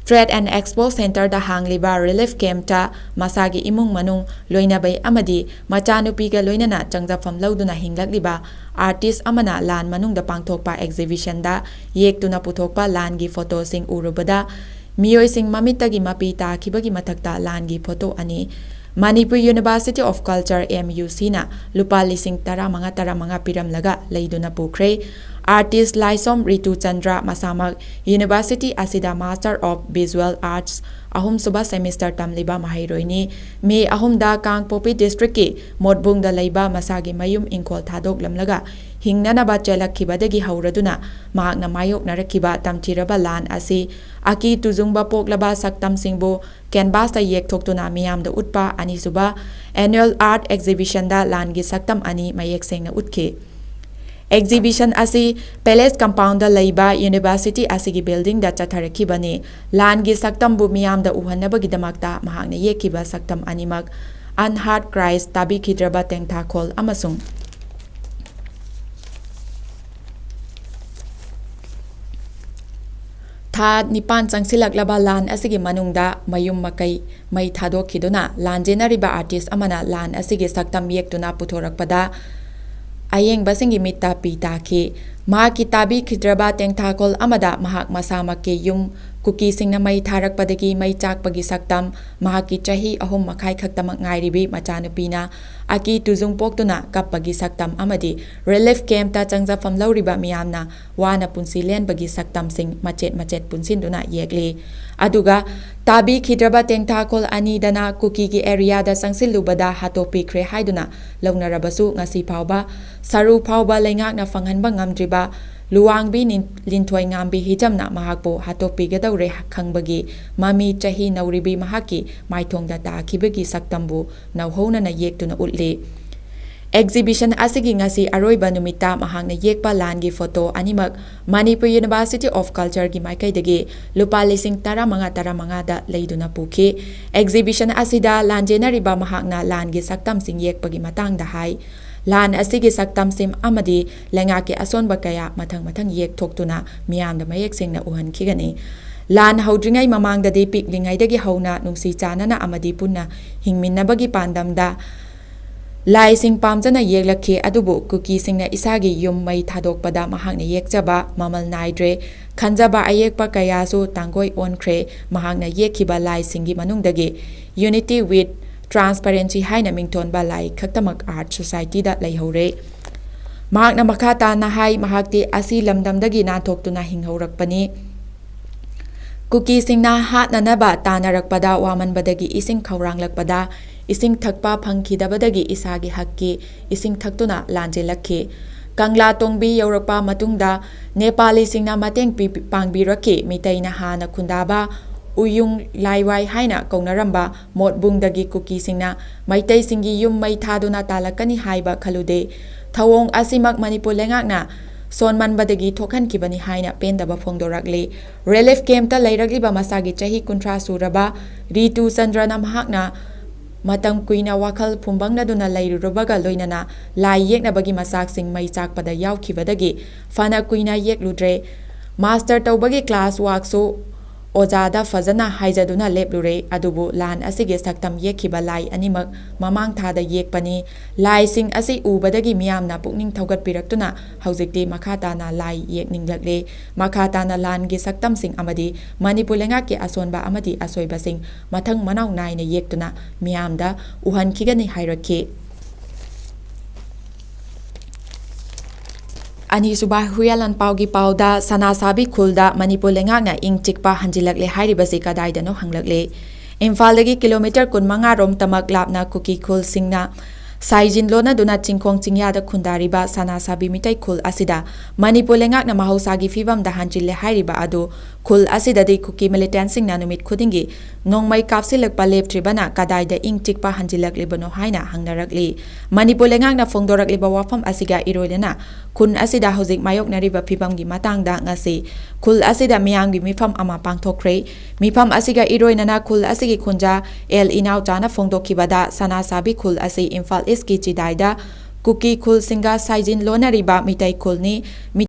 Trade and Expo Centreꯗ ꯍꯥꯡꯂꯤꯕ relief campꯇ ꯃꯁꯥꯒꯤ ꯏꯃꯨꯡ ꯃꯅꯨꯡ, ꯂꯣꯏꯅꯕꯩ ꯑꯃꯗꯤ ꯃꯆꯥꯅꯨꯄꯤꯒ ꯂꯣꯏꯅꯅ ꯆꯪꯖꯐꯝ ꯂꯧꯗꯨꯅ ꯍꯤꯡꯂꯛꯂꯤꯕ artist ꯑꯃꯅ ꯂꯥꯟ ꯃꯅꯨꯡꯗ ꯄꯥꯡꯊꯣꯛꯄ exhibitionꯗ ꯌꯦꯛꯇꯨꯅ ꯄꯨꯊꯣꯛꯄ ꯂꯥꯟꯒꯤ photoꯁꯤꯡ ꯎꯔꯨꯕꯗ ꯃꯤꯑꯣꯏꯁꯤꯡ ꯃꯃꯤꯠꯇꯒꯤ ꯃꯄꯤ ꯇꯥꯈꯤꯕꯒꯤ ꯃꯊꯛꯇ ꯂꯥꯟꯒꯤ photo ꯑꯅꯤ Manipur University of Culture, MUCꯅ ꯂꯨꯄꯥ ꯂꯤꯁꯤꯡ ꯇꯔꯥꯃꯉꯥ ꯇꯔꯥꯃꯉꯥ ꯄꯤꯔꯝꯂꯒ ꯂꯩꯗꯨꯅ ꯄꯨꯈ꯭ꯔꯦ꯫ Artist ꯂꯥꯏꯁꯣꯝ ꯔꯤꯇꯨ ꯆꯟꯗ꯭ꯔ ꯃꯁꯥꯃꯛ University ꯑꯁꯤꯗ Master of Visual Arts ꯑꯍꯨꯝꯁꯨꯕ semester ꯇꯝꯂꯤꯕ ꯃꯍꯩꯔꯣꯏꯅꯤ꯫ ꯃꯦ ꯑꯍꯨꯝꯗ ꯀꯥꯡꯄꯣꯛꯄꯤ districtꯀꯤ ꯃꯣꯠꯕꯨꯡꯗ ꯂꯩꯕ ꯃꯁꯥꯒꯤ ꯃꯌꯨꯝ ꯏꯪꯈꯣꯜ ꯊꯥꯗꯣꯛꯂꯝꯂꯒ ꯍꯤꯡꯅꯅꯕ ꯆꯦꯜꯂꯛꯈꯤꯕꯗꯒꯤ ꯍꯧꯔꯗꯨꯅ ꯃꯍꯥꯛꯅ ꯃꯥꯌꯣꯛꯅꯔꯛꯈꯤꯕ ꯇꯝꯊꯤꯔꯕ ꯂꯥꯟ ꯑꯁꯤ ꯑꯀꯤ ꯇꯨꯖꯨꯡꯕ ꯄꯣꯛꯂꯕ ꯁꯛꯇꯝꯁꯤꯡꯕꯨ canvasꯇ ꯌꯦꯛꯊꯣꯛꯇꯨꯅ ꯃꯤꯌꯥꯝꯗ ꯎꯠꯄ ꯑꯅꯤꯁꯨꯕ annual art exhibitionꯗ ꯂꯥꯟꯒꯤ ꯁꯛꯇꯝ ꯑꯅꯤ ꯃꯌꯦꯛ ꯁꯦꯡꯅ ꯎꯠꯈꯤ꯫ Exhibition ꯑꯁꯤ Palace compoundꯗ ꯂꯩꯕ University ꯑꯁꯤꯒꯤ buildingꯗ ꯆꯠꯊꯔꯛꯈꯤꯕꯅꯤ꯫ ꯂꯥꯟꯒꯤ ꯁꯛꯇꯝꯕꯨ ꯃꯤꯌꯥꯝꯗ ꯎꯍꯟꯅꯕꯒꯤꯗꯃꯛꯇ ꯃꯍꯥꯛꯅ ꯌꯦꯛꯈꯤꯕ ꯁꯛꯇꯝ ꯑꯅꯤꯃꯛ Unheard Cries, ꯇꯥꯕꯤꯈꯤꯗ꯭ꯔꯕ ꯇꯦꯡꯊꯥꯈꯣꯜ ꯑꯃꯁꯨꯡ ꯊꯥ ꯅꯤꯄꯥꯟ ꯆꯪꯁꯤꯜꯂꯛꯂꯕ ꯂꯥꯟ ꯑꯁꯤꯒꯤ ꯃꯅꯨꯡꯗ ꯃꯌꯨꯝ ꯃꯀꯩ ꯃꯩ ꯊꯥꯗꯣꯛꯈꯤꯗꯨꯅ ꯂꯥꯟꯖꯦꯟꯅꯔꯤꯕ artist ꯑꯃꯅ ꯂꯥꯟ ꯑꯁꯤꯒꯤ ꯁꯛꯇꯝ ꯌꯦꯛꯇꯨꯅ ꯄꯨꯊꯣꯔꯛꯄꯗ ꯑꯌꯦꯡꯕꯁꯤꯡꯒꯤ ꯃꯤꯠꯇ ꯄꯤ ꯇꯥꯈꯤ꯫ ꯃꯍꯥꯛꯀꯤ ꯇꯥꯕꯤꯈꯤꯗ꯭ꯔꯕ ꯇꯦꯡꯊꯥꯈꯣꯜ ꯑꯃꯗ ꯃꯍꯥꯛ ꯃꯁꯥꯃꯛꯀꯤ ꯌꯨꯝ ꯀꯨꯀꯤꯁꯤꯡꯅ ꯃꯩ ꯊꯥꯔꯛꯄꯗꯒꯤ ꯃꯩ ꯆꯥꯛꯄꯒꯤ ꯁꯛꯇꯝ, ꯃꯍꯥꯛꯀꯤ ꯆꯍꯤ ꯑꯍꯨꯝ ꯃꯈꯥꯏ ꯈꯛꯇꯃꯛ ꯉꯥꯏꯔꯤꯕꯤ ꯃꯆꯥꯅꯨꯄꯤꯅ ꯑꯀꯤ ꯇꯨꯖꯨꯡ ꯄꯣꯛꯇꯨꯅ ꯀꯞꯄꯒꯤ ꯁꯛꯇꯝ ꯑꯃꯗꯤ relief campꯇ ꯆꯪꯖꯐꯝ ꯂꯧꯔꯤꯕ ꯃꯤꯌꯥꯝꯅ ꯋꯥꯅ ꯄꯨꯟꯁꯤ ꯂꯦꯟꯕꯒꯤ ꯁꯛꯇꯝꯁꯤꯡ ꯃꯆꯦꯠ ꯃꯆꯦꯠ ꯄꯨꯟꯁꯤꯟꯗꯨꯅ ꯌꯦꯛꯂꯤ꯫ ꯑꯗꯨꯒ ꯇꯥꯕꯤꯈꯤꯗ꯭ꯔꯕ ꯇꯦꯡꯊꯥꯈꯣꯜ ꯑꯅꯤꯗꯅ ꯀꯨꯀꯤꯒꯤ areaꯗ ꯆꯪꯁꯤꯜꯂꯨꯕꯗ ꯍꯥꯠꯇꯣꯛꯄꯤꯈ꯭ꯔꯦ ꯍꯥꯏꯗꯨꯅ ꯂꯧꯅꯔꯕꯁꯨ ꯉꯁꯤ ꯐꯥꯎꯕ ꯁꯔꯨ ꯐꯥꯎꯕ ꯂꯩꯉꯥꯛꯅ ꯐꯪꯍꯟꯕ ꯉꯝꯗ꯭ꯔꯤꯕ ꯂꯨꯋꯥꯡꯕꯤ ꯅꯤꯟ-, ꯂꯤꯟꯊꯣꯏꯉꯥꯝꯕꯤ ꯍꯤꯖꯝꯅ ꯃꯍꯥꯛꯄꯨ ꯍꯥꯠꯇꯣꯛꯄꯤꯒꯗꯧꯔꯦ ꯈꯪꯕꯒꯤ ꯃꯃꯤ ꯆꯍꯤ ꯅꯧꯔꯤꯕꯤ ꯃꯍꯥꯛꯀꯤ ꯃꯥꯏꯊꯣꯡꯗ ꯇꯥꯈꯤꯕꯒꯤ ꯁꯛꯇꯝꯕꯨ ꯅꯧꯍꯧꯅꯅ ꯌꯦꯛꯇꯨꯅ ꯎꯠꯂꯤ꯫ Exhibition ꯑꯁꯤꯒꯤ ꯉꯁꯤ ꯑꯔꯣꯏꯕ ꯅꯨꯃꯤꯠꯇ ꯃꯍꯥꯛꯅ ꯌꯦꯛꯄ ꯂꯥꯟꯒꯤ photo ꯑꯅꯤꯃꯛ Manipur University of Cultureꯒꯤ ꯃꯥꯏꯀꯩꯗꯒꯤ ꯂꯨꯄꯥ ꯂꯤꯁꯤꯡ ꯇꯔꯥꯃꯉꯥ ꯇꯔꯥꯃꯉꯥꯗ ꯂꯩꯗꯨꯅ ꯄꯨꯈꯤ꯫ Exhibition ꯑꯁꯤꯗ ꯂꯥꯟꯖꯦꯟꯅꯔꯤꯕ ꯃꯍꯥꯛꯅ ꯂꯥꯟꯒꯤ ꯁꯛꯇꯝꯁꯤꯡ ꯌꯦꯛꯄꯒꯤ ꯃꯇꯥꯡꯗ ꯍꯥꯏ꯫ ꯂꯥꯟ ꯑꯁꯤꯒꯤ ꯁꯛꯇꯝꯁꯤꯡ ꯑꯃꯗꯤ ꯂꯩꯉꯥꯛꯀꯤ ꯑꯁꯣꯟꯕ ꯀꯌꯥ ꯃꯊꯪ ꯃꯊꯪ ꯌꯦꯛꯊꯣꯛꯇꯨꯅ ꯃꯤꯌꯥꯝꯗ ꯃꯌꯦꯛ ꯁꯦꯡꯅ ꯎꯍꯟꯈꯤꯒꯅꯤ꯫ ꯂꯥꯟ ꯍꯧꯗ꯭ꯔꯤꯉꯩ ꯃꯃꯥꯡꯗꯗꯤ ꯄꯤꯛꯂꯤꯉꯩꯗꯒꯤ ꯍꯧꯅ ꯅꯨꯡꯁꯤ ꯆꯥꯟꯅꯅ ꯑꯃꯗꯤ ꯄꯨꯟꯅ ꯍꯤꯡꯃꯤꯟꯅꯕꯒꯤ ꯄꯥꯟꯗꯝꯗ ꯂꯥꯏꯁꯤꯡ ꯄꯥꯝꯖꯅ ꯌꯦꯛꯂꯛꯈꯤ꯫ ꯑꯗꯨꯕꯨ ꯀꯨꯀꯤꯁꯤꯡꯅ ꯏꯁꯥꯒꯤ ꯌꯨꯝ ꯃꯩ ꯊꯥꯗꯣꯛꯄꯗ ꯃꯍꯥꯛꯅ ꯌꯦꯛꯆꯕ ꯃꯃꯜ ꯅꯥꯏꯗ꯭ꯔꯦ꯫ ꯈꯟꯖꯕ ꯑꯌꯦꯛꯄ ꯀꯌꯥꯁꯨ ꯇꯥꯡꯒꯣꯏ ꯑꯣꯟꯈ꯭ꯔꯦ꯫ ꯃꯍꯥꯛꯅ ꯌꯦꯛꯈꯤꯕ ꯂꯥꯏꯁꯤꯡꯒꯤ ꯃꯅꯨꯡꯗꯒꯤ Unity with Transparency ꯍꯥꯏꯅ ꯃꯤꯡꯊꯣꯟꯕ ꯂꯥꯏ ꯈꯛꯇꯃꯛ Art Societyꯗ ꯂꯩꯍꯧꯔꯦ꯫ ꯃꯍꯥꯛꯅ ꯃꯈꯥ ꯇꯥꯅ ꯍꯥꯏ, ꯃꯍꯥꯛꯇꯤ ꯑꯁꯤ ꯂꯝꯗꯝꯗꯒꯤ ꯅꯥꯟꯊꯣꯛꯇꯨꯅ ꯍꯤꯡꯍꯧꯔꯛꯄꯅꯤ꯫ ꯀꯨꯀꯤꯁꯤꯡꯅ ꯍꯥꯠꯅꯅꯕ ꯇꯥꯟꯅꯔꯛꯄꯗ ꯋꯥꯃꯟꯕꯗꯒꯤ ꯏꯁꯤꯡ ꯈꯧꯔꯥꯡꯂꯛꯄꯗ ꯏꯁꯤꯡ ꯊꯛꯄ ꯐꯪꯈꯤꯗꯕꯗꯒꯤ ꯏꯁꯥꯒꯤ ꯍꯛꯀꯤ ꯏꯁꯤꯡ ꯊꯛꯇꯨꯅ ꯂꯥꯟꯖꯦꯜꯂꯛꯈꯤ꯫ ꯀꯪꯂꯥ ꯇꯣꯡꯕꯤ ꯌꯧꯔꯛꯄ ꯃꯇꯨꯡꯗ ꯅꯦꯄꯥꯂꯤꯁꯤꯡꯅ ꯃꯇꯦꯡ ꯄꯤ-, ꯄꯥꯡꯕꯤꯔꯛꯈꯤ꯫ ꯃꯤꯇꯩꯅ ꯍꯥꯟꯅ ꯈꯨꯟꯗꯥꯕ ꯎꯌꯨꯡ ꯂꯥꯏꯋꯥꯏ ꯍꯥꯏꯅ ꯀꯧꯅꯔꯝꯕ ꯃꯣꯠꯕꯨꯡꯗꯒꯤ ꯀꯨꯀꯤꯁꯤꯡꯅ ꯃꯩꯇꯩꯁꯤꯡꯒꯤ ꯌꯨꯝ ꯃꯩ ꯊꯥꯗꯨꯅ ꯇꯥꯜꯂꯛꯀꯅꯤ ꯍꯥꯏꯕ ꯈꯜꯂꯨꯗꯦ꯫ ꯊꯧꯑꯣꯡ ꯑꯁꯤꯃꯛ ꯃꯅꯤꯄꯨꯔ ꯂꯩꯉꯥꯛꯅ ꯁꯣꯟꯃꯟꯕꯗꯒꯤ ꯊꯣꯛꯍꯟꯈꯤꯕꯅꯤ ꯍꯥꯏꯅ ꯄꯦꯟꯗꯕ ꯐꯣꯡꯗꯣꯔꯛꯂꯤ꯫ ꯔꯤꯂꯤꯐ ꯀꯦꯝꯞꯇ ꯂꯩꯔꯛꯂꯤꯕ ꯃꯁꯥꯒꯤ ꯆꯍꯤ ꯀꯨꯟꯊ꯭ꯔꯥ ꯁꯨꯔꯕ ꯔꯤꯇꯨ ꯆꯟꯗ꯭ꯔꯅ ꯃꯍꯥꯛꯅ ꯃꯇꯝ ꯀꯨꯏꯅ ꯋꯥꯈꯜ ꯐꯨꯝꯕꯪꯅꯗꯨꯅ ꯂꯩꯔꯨꯔꯕꯒ ꯂꯣꯏꯅꯅ ꯂꯥꯏ ꯌꯦꯛꯅꯕꯒꯤ ꯃꯆꯥꯛꯁꯤꯡ ꯃꯩ ꯆꯥꯛꯄꯗ ꯌꯥꯎꯈꯤꯕꯗꯒꯤ ꯐꯅ ꯀꯨꯏꯅ ꯌꯦꯛꯂꯨꯗ꯭ꯔꯦ꯫ ꯃꯥꯁꯇꯔ ꯇꯧꯕꯒꯤ ꯀ꯭ꯂꯥꯁ ꯋꯥꯔꯛꯁꯨ ꯑꯣꯖꯥꯗ ꯐꯖꯅ ꯍꯥꯏꯖꯗꯨꯅ ꯂꯦꯞꯂꯨꯔꯦ꯫ ꯑꯗꯨꯕꯨ ꯂꯥꯟ ꯑꯁꯤꯒꯤ ꯁꯛꯇꯝ ꯌꯦꯛꯈꯤꯕ ꯂꯥꯏ ꯑꯅꯤꯃꯛ ꯃꯃꯥꯡ ꯊꯥꯗ ꯌꯦꯛꯄꯅꯤ꯫ ꯂꯥꯏꯁꯤꯡ ꯑꯁꯤ ꯎꯕꯗꯒꯤ ꯃꯤꯌꯥꯝꯅ ꯄꯨꯛꯅꯤꯡ ꯊꯧꯒꯠꯄꯤꯔꯛꯇꯨꯅ ꯍꯧꯖꯤꯛꯇꯤ ꯃꯈꯥ ꯇꯥꯅ ꯂꯥꯏ ꯌꯦꯛꯅꯤꯡꯂꯛꯂꯦ꯫ ꯃꯈꯥ ꯇꯥꯅ ꯂꯥꯟꯒꯤ ꯁꯛꯇꯝꯁꯤꯡ ꯑꯃꯗꯤ ꯃꯅꯤꯄꯨꯔ ꯂꯩꯉꯥꯛꯀꯤ ꯑꯁꯣꯟꯕ ꯑꯃꯗꯤ ꯑꯁꯣꯏꯕꯁꯤꯡ ꯃꯊꯪ ꯃꯅꯥꯎ ꯅꯥꯏꯅ ꯌꯦꯛꯇꯨꯅ ꯃꯤꯌꯥꯝꯗ ꯎꯍꯟꯈꯤꯒꯅꯤ ꯍꯥꯏꯔꯛꯈꯤ꯫ ꯑꯅꯤꯁꯨꯕ ꯍꯨꯏꯌꯥꯂꯥꯟ ꯄꯥꯎꯒꯤ ꯄꯥꯎꯗ, ꯁꯅꯥꯁꯥꯕꯤ ꯈꯨꯜꯗ ꯃꯅꯤꯄꯨꯔ ꯂꯩꯉꯥꯛꯅ ꯏꯪ ꯆꯤꯛꯄ ꯍꯟꯖꯤꯜꯂꯛꯂꯦ ꯍꯥꯏꯔꯤꯕꯁꯤ ꯀꯗꯥꯏꯗꯅꯣ ꯍꯪꯂꯛꯂꯦ꯫ ꯏꯝꯐꯥꯜꯗꯒꯤ ꯀꯤꯂꯣꯃꯤꯇꯔ ꯀꯨꯟꯃꯉꯥ ꯔꯣꯝ ꯇꯃꯛ ꯂꯥꯞꯅ ꯀꯨꯀꯤ ꯈꯨꯜꯁꯤꯡꯅ ꯁꯥꯏꯖꯤꯟ ꯂꯣꯟꯅꯗꯨꯅ ꯆꯤꯡꯈꯣꯡ ꯆꯤꯡꯌꯥꯗ ꯈꯨꯟꯗꯥꯔꯤꯕ ꯁꯅꯥꯁꯥꯕꯤ ꯃꯤꯇꯩ ꯈꯨꯜ ꯑꯁꯤꯗ ꯃꯅꯤꯄꯨꯔ ꯂꯩꯉꯥꯛꯅ ꯃꯍꯧꯁꯥꯒꯤ ꯐꯤꯕꯝꯗ ꯍꯟꯖꯤꯜꯂꯦ ꯍꯥꯏꯔꯤꯕ ꯑꯗꯨ ꯈꯨꯜ ꯑꯁꯤꯗꯗꯤ ꯀꯨꯀꯤ ꯃꯤꯂꯤꯇꯦꯟꯁꯤꯡꯅ ꯅꯨꯃꯤꯠ ꯈꯨꯗꯤꯡꯒꯤ ꯅꯣꯡꯃꯩ ꯀꯥꯞꯁꯤꯜꯂꯛꯄ ꯂꯦꯞꯇ꯭ꯔꯤꯕꯅ ꯀꯗꯥꯏꯗ ꯏꯪ ꯆꯤꯛꯄ ꯍꯟꯖꯤꯜꯂꯛꯂꯤꯕꯅꯣ ꯍꯥꯏꯅ ꯍꯪꯅꯔꯛꯂꯤ꯫ ꯃꯅꯤꯄꯨꯔ ꯂꯩꯉꯥꯛꯅ ꯐꯣꯡꯗꯣꯔꯛꯂꯤꯕ ꯋꯥꯐꯝ ꯑꯁꯤꯒ ꯏꯔꯣꯏꯅꯅ ꯈꯨꯟ ꯑꯁꯤꯗ ꯍꯧꯖꯤꯛ ꯃꯥꯌꯣꯛꯅꯔꯤꯕ ꯐꯤꯕꯝꯒꯤ ꯃꯇꯥꯡꯗ ꯉꯁꯤ ꯈꯨꯜ ꯑꯁꯤꯗ ꯃꯤꯌꯥꯝꯒꯤ ꯃꯤꯐꯝ ꯑꯃ ꯄꯥꯡꯊꯣꯛꯈ꯭ꯔꯦ꯫ ꯃꯤꯐꯝ ꯑꯁꯤꯒ ꯏꯔꯣꯏꯅꯅ ꯈꯨꯜ ꯑꯁꯤꯒꯤ ꯈꯨꯟꯖꯥ ꯑꯦꯜ ꯏꯅꯥꯎꯆꯥꯅ ꯐꯣꯡꯗꯣꯛꯈꯤꯕꯗ, ꯁꯅꯥꯁꯥꯕꯤ ꯈꯨꯜ ꯑꯁꯤ ꯏꯝꯐꯥꯜ ꯏꯁꯀꯤ ꯆꯤꯗꯥꯏꯗ ꯀꯨꯀꯤ ꯈꯨꯜꯁꯤꯡꯒ ꯁꯥꯏꯖꯤꯟ ꯂꯣꯟꯅꯔꯤꯕ ꯃꯤꯇꯩ ꯈꯨꯜꯅꯤ꯫